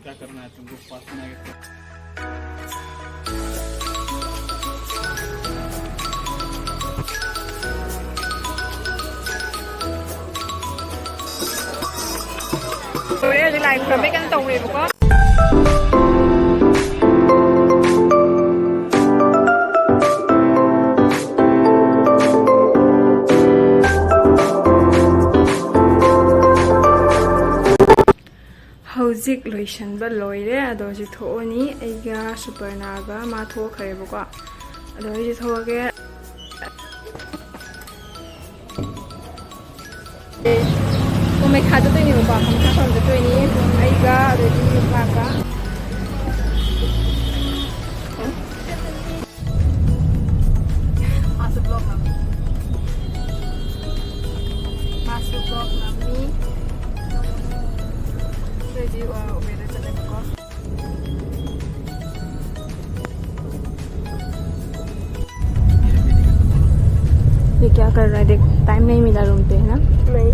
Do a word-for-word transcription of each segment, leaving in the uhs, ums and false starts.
क्या करना है तुमको, पास में आके। ꯂꯣꯏꯔꯦ, ꯍꯧꯖꯤꯛ ꯂꯥꯏ ꯈꯨꯔꯝꯕꯩ ꯀꯟꯅ ꯇꯧꯔꯦꯕꯀꯣ꯫ ꯍꯧꯖꯤꯛ ꯂꯣꯏꯁꯟꯕ ꯂꯣꯏꯔꯦ꯫ ꯑꯗꯣ ꯍꯧꯖꯤꯛ ꯊꯣꯛꯑꯅꯤ꯫ ꯑꯩꯒ ꯁꯨꯄꯔꯅꯥꯒ ꯃꯥ ꯊꯣꯛꯈ꯭ꯔꯦꯕꯀꯣ꯫ ꯑꯗꯣ ꯑꯩꯁꯨ ꯊꯣꯛꯑꯒꯦ꯫ ꯀꯥꯃꯥꯈ꯭ꯌꯥ ꯆꯠꯇꯣꯏꯅꯦꯕꯀꯣ꯫ ꯀꯥꯃꯥꯈ꯭ꯌꯥ ꯈꯨꯔꯨꯝ ꯆꯠꯇꯣꯏꯅꯤ꯫ ꯑꯩꯒ ꯑꯗꯩꯗꯤ ꯃꯥꯒ꯫ ꯃꯥꯁꯨ ꯕ꯭ꯂꯣꯛ ꯅꯝꯃꯤ꯫ ꯃꯥꯁꯨ ꯕ꯭ꯂꯣꯛ ꯅꯝꯃꯤ꯫ ꯑꯩꯈꯣꯏ ꯍꯧꯖꯤꯛ, ꯑ, ꯎꯕꯦꯔꯗ ꯆꯠꯂꯦꯕꯀꯣ꯫ ये क्या कर रहा है? देख, टाइम नहीं मिला रूम पे, है ना? नहीं।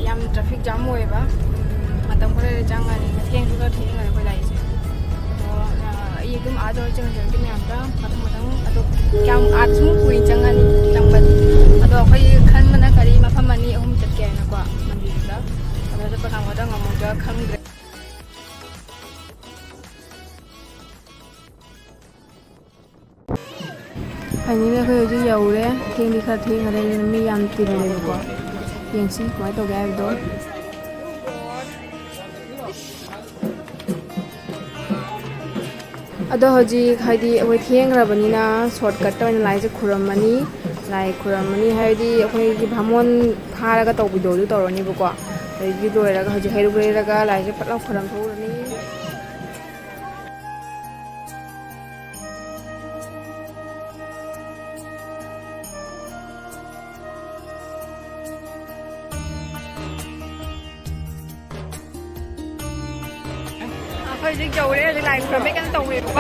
ꯌꯥꯝ ꯇ꯭ꯔꯥꯐꯤꯛ ꯖꯥꯝ ꯑꯣꯏꯌꯦꯕ꯫ ꯎꯝ, ꯃꯇꯝ ꯈꯔ ꯆꯪꯉꯅꯤ꯫ ꯊꯦꯡꯁꯨ ꯈꯔ ꯊꯦꯡꯉꯅꯤ ꯑꯩꯈꯣꯏ ꯂꯥꯛꯏꯁꯦ꯫ ꯑꯗꯣ, ꯑ, ꯑꯩ ꯑꯗꯨꯝ ꯑꯥ ꯌꯧꯔ ꯆꯪꯖꯔꯛꯀꯦ ꯃꯌꯥꯝꯗ ꯃꯊꯪ ꯃꯊꯪ꯫ ꯑꯗꯣ ꯀꯌꯥꯝ ꯑꯥ ꯁꯨꯝ ꯀꯨꯏꯅ ꯆꯪꯉꯅꯤ ꯆꯪꯕꯗꯤ꯫ ꯑꯗꯣ ꯑꯩꯈꯣꯏ ꯈꯟꯕꯅ ꯒꯥꯔꯤ ꯃꯐꯝ ꯑꯅꯤ ꯑꯍꯨꯝ ꯆꯠꯀꯦ ꯍꯥꯏꯅꯀꯣ, ꯃꯟꯗꯤꯔꯗꯨꯗ꯫ ꯑꯗꯣ ꯆꯠꯄ ꯀꯥꯟꯗ ꯉꯝꯃꯣꯏꯗ꯭ꯔꯥ ꯈꯪꯗ꯭ꯔꯦ꯫ ꯐꯥꯏꯅꯦꯜꯂꯤ ꯑꯩꯈꯣꯏ ꯍꯧꯖꯤꯛ ꯌꯧꯔꯦ꯫ ꯊꯦꯡꯗꯤ ꯈꯔ ꯊꯦꯡꯈꯔꯦ, ꯑꯗꯨꯅ ꯃꯤ ꯌꯥꯝ ꯇꯤꯜꯂꯦꯕꯀꯣ꯫ ꯌꯦꯡꯁꯤ ꯀꯃꯥꯏꯅ ꯇꯧꯒꯦ ꯍꯥꯏꯕꯗꯣ꯫ ꯑꯗꯣ ꯍꯧꯖꯤꯛ ꯍꯥꯏꯗꯤ ꯑꯩꯈꯣꯏ ꯊꯦꯡꯈ꯭ꯔꯕꯅꯤꯅ ꯁꯣꯔꯠꯀꯠꯇ ꯑꯣꯏꯅ ꯂꯥꯏꯁꯦ ꯈꯨꯔꯝꯃꯅꯤ꯫ ꯂꯥꯏ ꯈꯨꯔꯝꯃꯅꯤ ꯍꯥꯏꯗꯤ ꯑꯩꯈꯣꯏꯒꯤ ꯚꯥꯃꯣꯟ ꯐꯥꯔꯒ ꯇꯧꯕꯤꯗꯣ ꯑꯗꯨ ꯇꯧꯔꯅꯤꯕꯀꯣ꯫ ꯑꯗꯒꯤ ꯂꯣꯏꯔꯒ ꯍꯧꯖꯤꯛ ꯍꯩꯔꯨꯛ ꯂꯩꯔꯒ ꯂꯥꯏꯁꯦ ꯐꯠ ꯂꯥꯎ ꯈꯨꯔꯝ ꯊꯣꯛꯎꯔꯅꯤ꯫ ꯑꯩꯈꯣꯏ ꯍꯧꯖꯤꯛ ꯌꯧꯔꯦ, ꯍꯧꯖꯤꯛ ꯂꯥꯏ ꯈꯨꯔꯝꯕꯩ ꯀꯟꯅ ꯇꯧꯔꯦꯕꯀꯣ꯫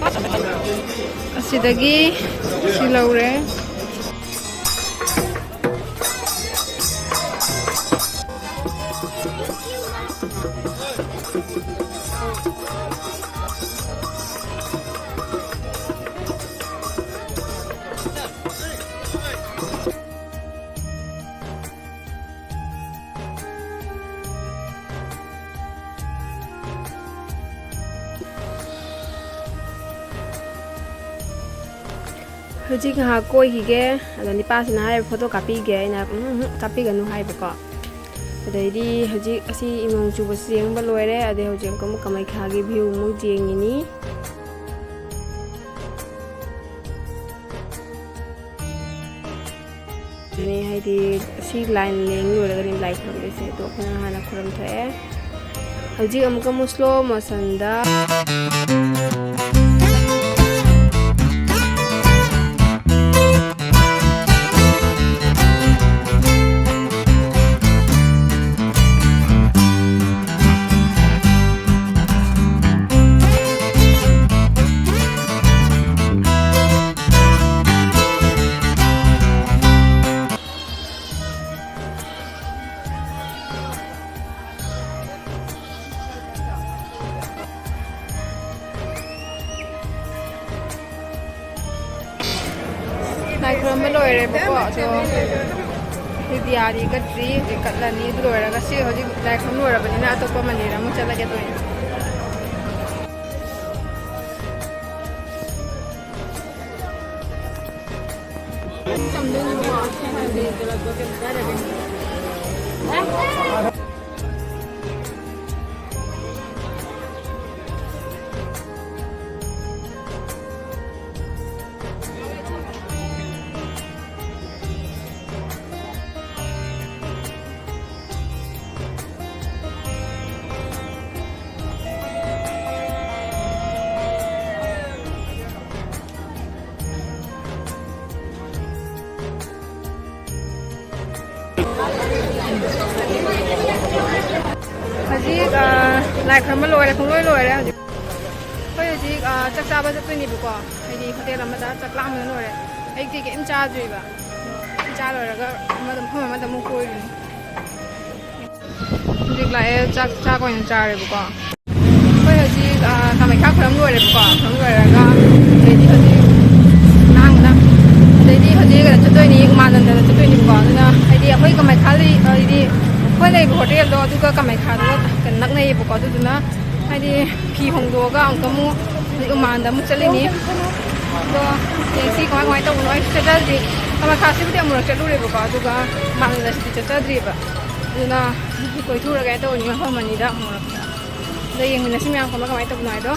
ꯑꯁꯤꯗꯒꯤ ꯁꯤ ꯂꯧꯔꯦ꯫ ꯍꯧꯖꯤꯛ ꯉꯥꯏꯍꯥꯛ ꯀꯣꯏꯈꯤꯒꯦ꯫ ꯑꯗꯣ ꯅꯤꯄꯥꯁꯤꯅ ꯍꯥꯏꯔꯤꯕ ꯐꯣꯇꯣ ꯀꯥꯞꯄꯤꯒꯦ, ꯑꯩꯅ "ꯎꯝ, ꯎꯝ, ꯀꯥꯞꯄꯤꯒꯅꯨ" ꯍꯥꯏꯕꯀꯣ꯫ ꯑꯗꯩꯗꯤ ꯍꯧꯖꯤꯛ ꯑꯁꯤ ꯏꯃꯣꯡ ꯆꯨꯕꯁꯤ ꯌꯦꯡꯕ ꯂꯣꯏꯔꯦ꯫ ꯑꯗꯩ ꯍꯧꯖꯤꯛ ꯑꯃꯨꯛꯀ ꯀꯃꯩꯈꯥꯒꯤ view ꯑꯃꯨꯛ ꯌꯦꯡꯉꯤꯅꯤ꯫ ꯑꯗꯨꯅꯤ, ꯍꯥꯏꯗꯤ, ꯁꯤ line ꯂꯦꯡ ꯂꯣꯏꯔꯒꯅꯤ ꯂꯥꯏ ꯈꯨꯔꯨꯝꯗꯣꯏꯁꯦ꯫ ꯑꯗꯣ ꯑꯩꯈꯣꯏꯅ ꯍꯥꯟꯅ ꯈꯨꯔꯨꯝꯊꯣꯛꯑꯦ꯫ ꯍꯧꯖꯤꯛ ꯑꯃꯨꯛꯀ ꯑꯃꯨꯛ slow motionꯗ꯫ ꯂꯥꯏ ꯈꯨꯔꯨꯝꯕ ꯂꯣꯏꯔꯦꯕꯀꯣ, ꯑꯗꯣ ꯍꯧꯖꯤꯛ ꯗꯤꯌꯥꯗꯤ ꯀꯠꯇ꯭ꯔꯤ, ꯍꯧꯖꯤꯛ ꯀꯠꯂꯅꯤ꯫ ꯑꯗꯨ ꯂꯣꯏꯔꯒ, ꯁꯤ ꯍꯧꯖꯤꯛ ꯂꯥꯏ ꯈꯨꯔꯨꯝ ꯂꯣꯏꯔꯕꯅꯤꯅ ꯑꯇꯣꯞꯄ ꯃꯟꯗꯤꯔ ꯑꯃꯨꯛ ꯆꯠꯂꯒꯦ ꯇꯧꯔꯤꯅꯦ꯫ ꯍꯧꯖꯤꯛ, ꯑ, ꯂꯥꯏ ꯈꯨꯔꯨꯝꯕ ꯂꯣꯏꯔꯦ, ꯄꯨꯡꯂꯣꯏ ꯂꯣꯏꯔꯦ꯫ ꯍꯧꯖꯤꯛ ꯑꯩꯈꯣꯏ ꯍꯧꯖꯤꯛ, ꯑ, ꯆꯥꯛ ꯆꯥꯕ ꯆꯠꯇꯣꯏꯅꯦꯕꯀꯣ꯫ ꯍꯥꯏꯗꯤ ꯍꯣꯇꯦꯜ ꯑꯃꯗ ꯆꯥꯛ ꯂꯥꯝꯕꯅ ꯂꯣꯏꯔꯦ꯫ ꯑꯌꯨꯛꯇꯤ ꯀꯩꯝ ꯆꯥꯗ꯭ꯔꯤꯕ꯫ ꯆꯥ ꯂꯣꯏꯔꯒ ꯑꯃꯗ, ꯃꯐꯝ ꯑꯃꯗ ꯑꯃꯨꯛ ꯀꯣꯏꯔꯨꯅꯤ꯫ ꯍꯧꯖꯤꯛ ꯂꯥꯛꯑꯦ, ꯆꯥꯛ, ꯆꯥꯛ ꯑꯣꯏꯅ ꯆꯥꯔꯦꯕꯀꯣ꯫ ꯑꯩꯈꯣꯏ ꯍꯧꯖꯤꯛ, ꯑ, ꯀꯥꯃꯥꯈ꯭ꯌꯥ ꯈꯨꯔꯨꯝ ꯂꯣꯏꯔꯦꯕꯀꯣ꯫ ꯈꯨꯔꯨꯝ ꯂꯣꯏꯔꯒ ꯑꯗꯩꯗꯤ ꯍꯧꯖꯤꯛ ꯂꯥꯡꯒꯗ꯫ ꯑꯗꯩꯗꯤ ꯍꯧꯖꯤꯛ ꯀꯩꯅꯣ ꯆꯠꯇꯣꯏꯅꯤ, ꯎꯃꯥꯅꯟꯗꯗ ꯆꯠꯇꯣꯏꯅꯦꯕꯀꯣ꯫ ꯑꯗꯨꯅ ꯍꯥꯏꯗꯤ ꯑꯩꯈꯣꯏ ꯀꯥꯃꯥꯈ꯭ꯌꯥ ꯂꯩ-, ꯍꯥꯏꯗꯤ ꯑꯩꯈꯣꯏ ꯂꯩꯕ ꯍꯣꯇꯦꯜꯗꯣ ꯑꯗꯨꯒ ꯀꯥꯃꯥꯈ꯭ꯌꯥꯗꯨꯒ ꯀꯩꯅꯣ ꯅꯛꯅꯩꯌꯦꯕꯀꯣ꯫ ꯑꯗꯨꯗꯨꯅ ꯍꯥꯏꯗꯤ ꯐꯤ ꯍꯣꯡꯗꯣꯛꯑꯒ ꯑꯃꯨꯛꯀ ꯑꯃꯨꯛ ꯍꯧꯖꯤꯛ ꯎꯃꯥꯟꯗ ꯑꯃꯨꯛ ꯆꯠꯂꯤꯅꯤ꯫ ꯑꯗꯣ ꯌꯦꯡꯁꯤ ꯀꯃꯥꯏ ꯀꯃꯥꯏꯅ ꯇꯧꯕꯅꯣ꯫ ꯑꯩꯁꯨ ꯆꯠꯆꯗ꯭ꯔꯤ꯫ ꯀꯥꯃꯥꯈ꯭ꯌꯥꯁꯤꯕꯨꯗꯤ ꯑꯃꯨꯔꯛ ꯆꯠꯂꯨꯔꯦꯕꯀꯣ, ꯑꯗꯨꯒ ꯎꯃꯥꯅꯟꯗꯁꯤꯗꯤ ꯆꯠꯆꯗ꯭ꯔꯤꯕ꯫ ꯑꯗꯨꯅ ꯀꯣꯏꯊꯣꯔꯒꯦ ꯇꯧꯕꯅꯤ ꯃꯐꯝ ꯑꯅꯤꯗ ꯑꯃꯨꯔꯛ꯫ ꯑꯗꯣ ꯌꯦꯡꯃꯤꯟꯅꯁꯤ ꯃꯌꯥꯝ ꯀꯃꯥꯏ ꯀꯃꯥꯏꯅ ꯇꯧꯕꯅꯣ ꯍꯥꯏꯗꯣ꯫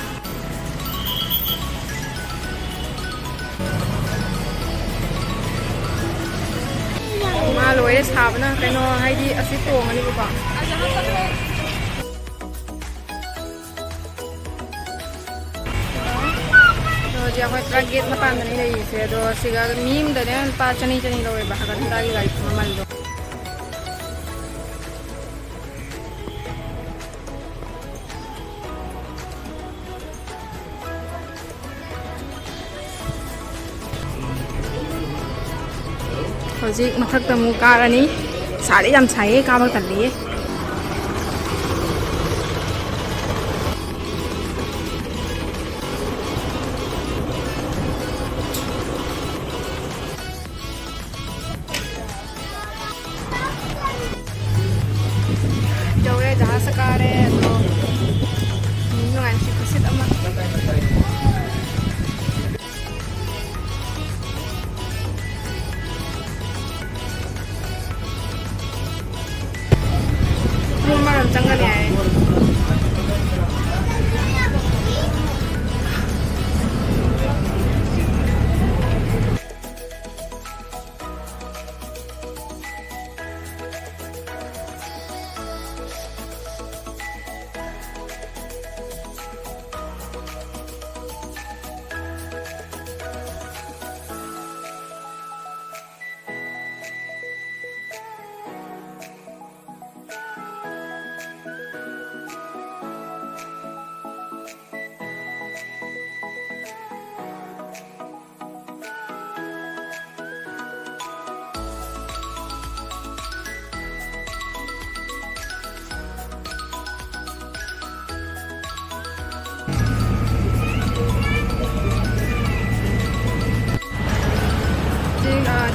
ꯃꯥ ꯂꯣꯏꯔꯦ ꯁꯥꯕꯅ ꯀꯩꯅꯣ, ꯍꯥꯏꯗꯤ ꯑꯁꯤ ꯇꯣꯡꯉꯅꯤꯕꯀꯣ꯫ ꯑꯗꯣ ꯍꯧꯖꯤꯛ ꯑꯩꯈꯣꯏ ꯄꯨꯔꯥ ꯒꯦꯠ ꯃꯄꯥꯟꯗꯅꯤ ꯂꯩꯔꯤꯁꯦ꯫ ꯑꯗꯣ ꯁꯤꯒ ꯃꯤ ꯑꯃꯗꯅꯦ ꯂꯨꯄꯥ ꯆꯅꯤ ꯆꯅꯤ ꯂꯧꯋꯦꯕ ꯍꯟꯒꯠ ꯍꯟꯗꯥꯒꯤ ꯒꯥꯔꯤ ꯃꯃꯜꯗꯣ꯫ ꯍꯧꯖꯤꯛ ꯃꯊꯛꯇ ꯑꯃꯨꯛ ꯀꯥꯔꯅꯤ꯫ ꯁꯥꯗꯤ ꯌꯥꯝ ꯁꯥꯏꯌꯦ, ꯀꯥꯕ ꯇꯜꯂꯤꯌꯦ꯫ ꯌꯧꯔꯦ, ꯖꯍꯥꯖꯇ ꯀꯥꯔꯦ꯫ ꯑꯗꯣ ꯅꯨꯡꯉꯥꯏ, ꯅꯨꯡꯁꯤꯠ ꯈꯨꯁꯤꯠ ꯑꯃ꯫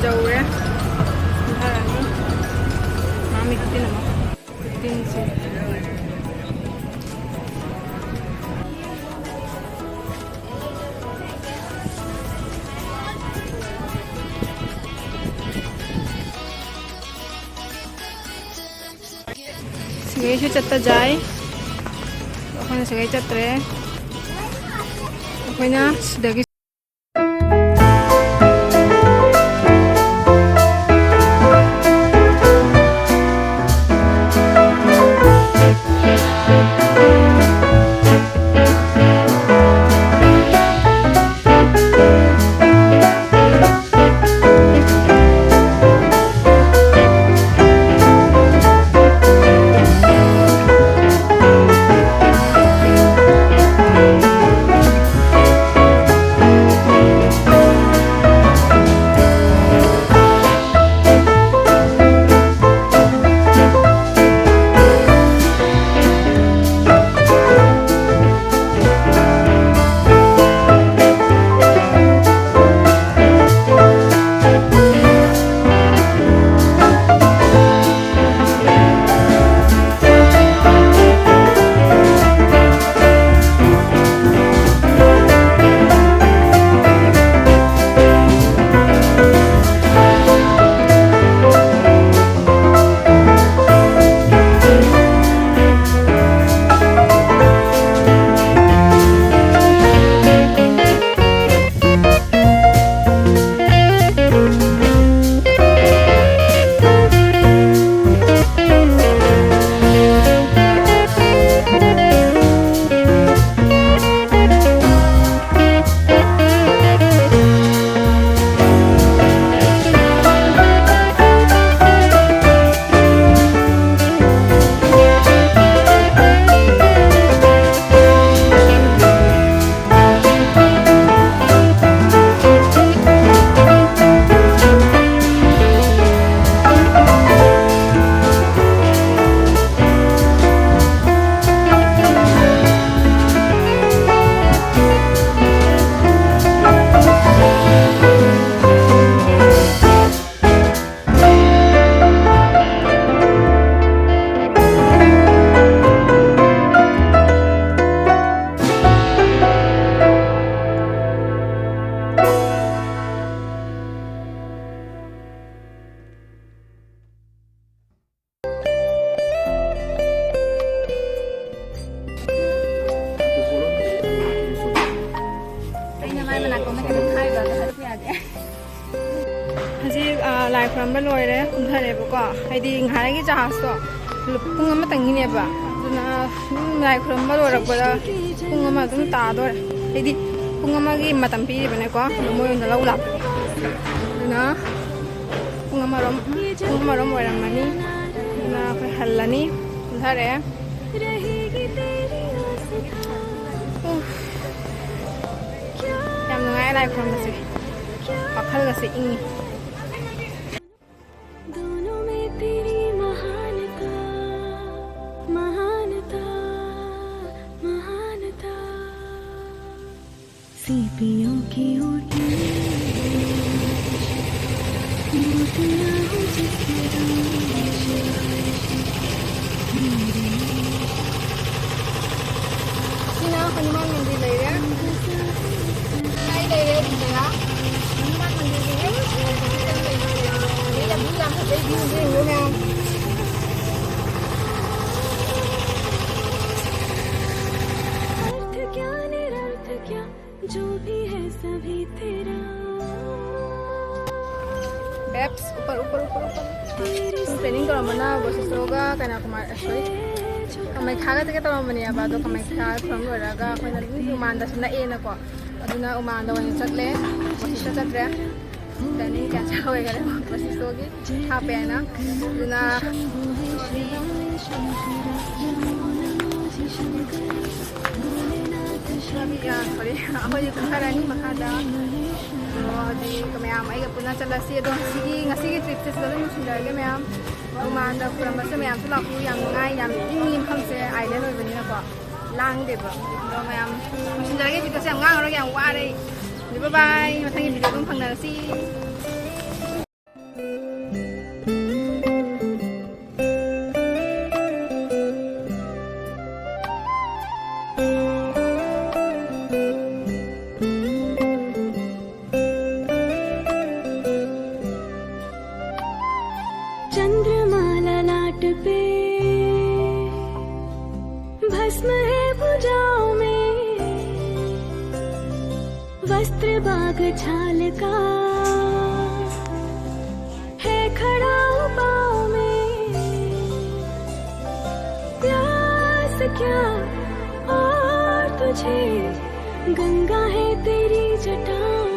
ꯌꯧꯔꯦ꯫ ꯀꯨꯝꯊꯔꯅꯤ꯫ ꯃꯥ ꯃꯤ ꯐꯤꯐꯇꯤꯟ ꯑꯃ꯫ ꯐꯤꯐꯇꯤꯟꯁꯦ꯫ ꯁꯤꯒꯩꯁꯨ ꯆꯠꯄ ꯌꯥꯏ꯫ ꯑꯩꯈꯣꯏꯅ ꯁꯤꯒꯩ ꯆꯠꯇ꯭ꯔꯦ꯫ ꯑꯩꯈꯣꯏꯅ ꯁꯤꯗꯒꯤ ꯈꯨꯔꯨꯝꯕ ꯂꯣꯏꯔꯦ, ꯀꯨꯝꯊꯔꯦꯕꯀꯣ꯫ ꯍꯥꯏꯗꯤ ꯉꯍꯥꯟꯒꯤ ꯖꯍꯥꯖꯇꯣ ꯄꯨꯡ ꯑꯃꯇꯪꯒꯤꯅꯦꯕ, ꯑꯗꯨꯅ ꯑꯗꯨꯝ ꯂꯥꯏ ꯈꯨꯔꯨꯝꯕ ꯂꯣꯏꯔꯛꯄꯗ ꯄꯨꯡ ꯑꯃ ꯑꯗꯨꯝ ꯇꯥꯗꯣꯔꯦ꯫ ꯍꯥꯏꯗꯤ ꯄꯨꯡ ꯑꯃꯒꯤ ꯃꯇꯝ ꯄꯤꯔꯤꯕꯅꯦꯀꯣ, ꯑꯗꯣ ꯃꯣꯏ ꯑꯣꯏꯅ ꯂꯧ ꯂꯥꯛꯄ꯫ ꯑꯗꯨꯅ ꯄꯨꯡ ꯑꯃꯔꯣꯝ ꯄꯨꯡ ꯑꯃꯔꯣꯝ ꯑꯣꯏꯔꯝꯃꯅꯤ꯫ ꯑꯗꯨꯅ ꯑꯩꯈꯣꯏ ꯍꯜꯂꯅꯤ, ꯀꯨꯝꯊꯔꯦ꯫ ꯎꯐ꯫ ꯌꯥꯝ ꯅꯨꯡꯉꯥꯏ ꯂꯥꯏ ꯈꯨꯔꯨꯝꯕꯁꯦ, ꯋꯥꯈꯜꯒꯁꯦ ꯏꯪꯉꯤ꯫ दोनों में तेरी महानता, महानता, महानता। सीपियों की ऊँटनी, मोतियाँ हो जिसके दाम। ꯁꯤꯅ ꯍꯅꯨꯃꯥꯟ ꯃꯟꯗꯤꯔ ꯂꯩꯔꯦ꯫ ꯑꯩ ꯂꯩꯔꯦ ꯑꯗꯨꯗ꯫ ꯍꯅꯨꯃꯥꯟ ꯃꯟꯗꯤꯔꯒꯤ ꯍꯦꯛ opposite ꯇ ꯂꯩꯔꯦ꯫ ꯑꯗꯩ ꯂꯝꯕꯤ ꯌꯥꯝ ꯐꯖꯩ, view ꯁꯦ ꯌꯦꯡꯉꯨ ꯃꯌꯥꯝ꯫ अर्थ क्या निरर्थ क्या, जो भी है सभी तेरा। Babes, ऊपर, ऊपर, ऊपर, ऊपर꯫ ꯁꯨꯝ planning ꯇꯧꯔꯝꯕꯅ ꯕꯣꯁꯤꯁꯣꯒ ꯀꯅꯥ ꯀꯨꯃꯥꯔ, ꯑ, sorry, ꯀꯃꯩꯈꯥꯒ ꯆꯠꯀꯦ ꯇꯧꯔꯝꯕꯅꯦꯕ, ꯑꯗꯣ ꯀꯃꯩꯈꯥ ꯈꯨꯔꯨꯝ ꯂꯣꯏꯔꯒ ꯑꯩꯈꯣꯏꯅ ꯑꯗꯨꯝ ꯎꯃꯥꯟꯗꯁꯨ ꯅꯛꯑꯦꯅꯀꯣ, ꯑꯗꯨꯅ ꯎꯃꯥꯟꯗ ꯑꯣꯏꯅ ꯆꯠꯂꯦ, ꯕꯣꯁꯤꯁꯣ ꯆꯠꯇ꯭ꯔꯦ꯫ Planning cancel ꯑꯣꯏꯈꯔꯦ ꯕꯣꯁꯤꯁꯣꯒꯤ꯫ ꯍꯥꯞꯄꯦꯅ꯫ ꯑꯗꯨꯅ, sorry, ꯑꯩꯈꯣꯏꯁꯨ ꯀꯨꯝꯊꯔꯅꯤ ꯃꯈꯥꯗ꯫ ꯑꯗꯣ ꯍꯧꯖꯤꯛ ꯃꯌꯥꯝ ꯑꯩꯒ ꯄꯨꯟꯅ ꯆꯠꯂꯁꯤ꯫ ꯑꯗꯣ ꯉꯁꯤꯒꯤ, ꯉꯁꯤꯒꯤ trip ꯁꯦ ꯁꯤꯗ ꯑꯗꯨꯝ ꯂꯣꯏꯁꯤꯟꯖꯔꯒꯦ ꯃꯌꯥꯝ꯫ ꯃꯃꯥꯡꯗ ꯈꯨꯔꯝꯕꯁꯨ ꯃꯌꯥꯝꯁꯨ ꯂꯥꯛꯄꯤꯌꯨ꯫ ꯌꯥꯝ ꯅꯨꯡꯉꯥꯏ, ꯌꯥꯝ ꯏꯪꯉꯤ ꯃꯐꯝꯁꯦ, island ꯑꯣꯏꯕꯅꯤꯅꯀꯣ꯫ ꯂꯥꯡꯗꯦꯕ꯫ ꯑꯗꯣ ꯃꯌꯥꯝ ꯂꯣꯏꯁꯤꯟꯖꯔꯒꯦ꯫ Video ꯁꯦ ꯌꯥꯝ ꯉꯥꯡꯉꯔꯣꯏꯒꯦ, ꯌꯥꯝ ꯋꯥꯔꯦ꯫ ꯑꯗꯨ bye bye, ꯃꯊꯪꯒꯤ video ꯑꯗꯨꯝ ꯐꯪꯅꯔꯁꯤ꯫ चंद्रमा ललाट पे, भस्म है भुजाओं में, वस्त्र बाग छाल का। खड़ा हूँ पाँव में, प्यास क्या और तुझे, गंगा है तेरी जटा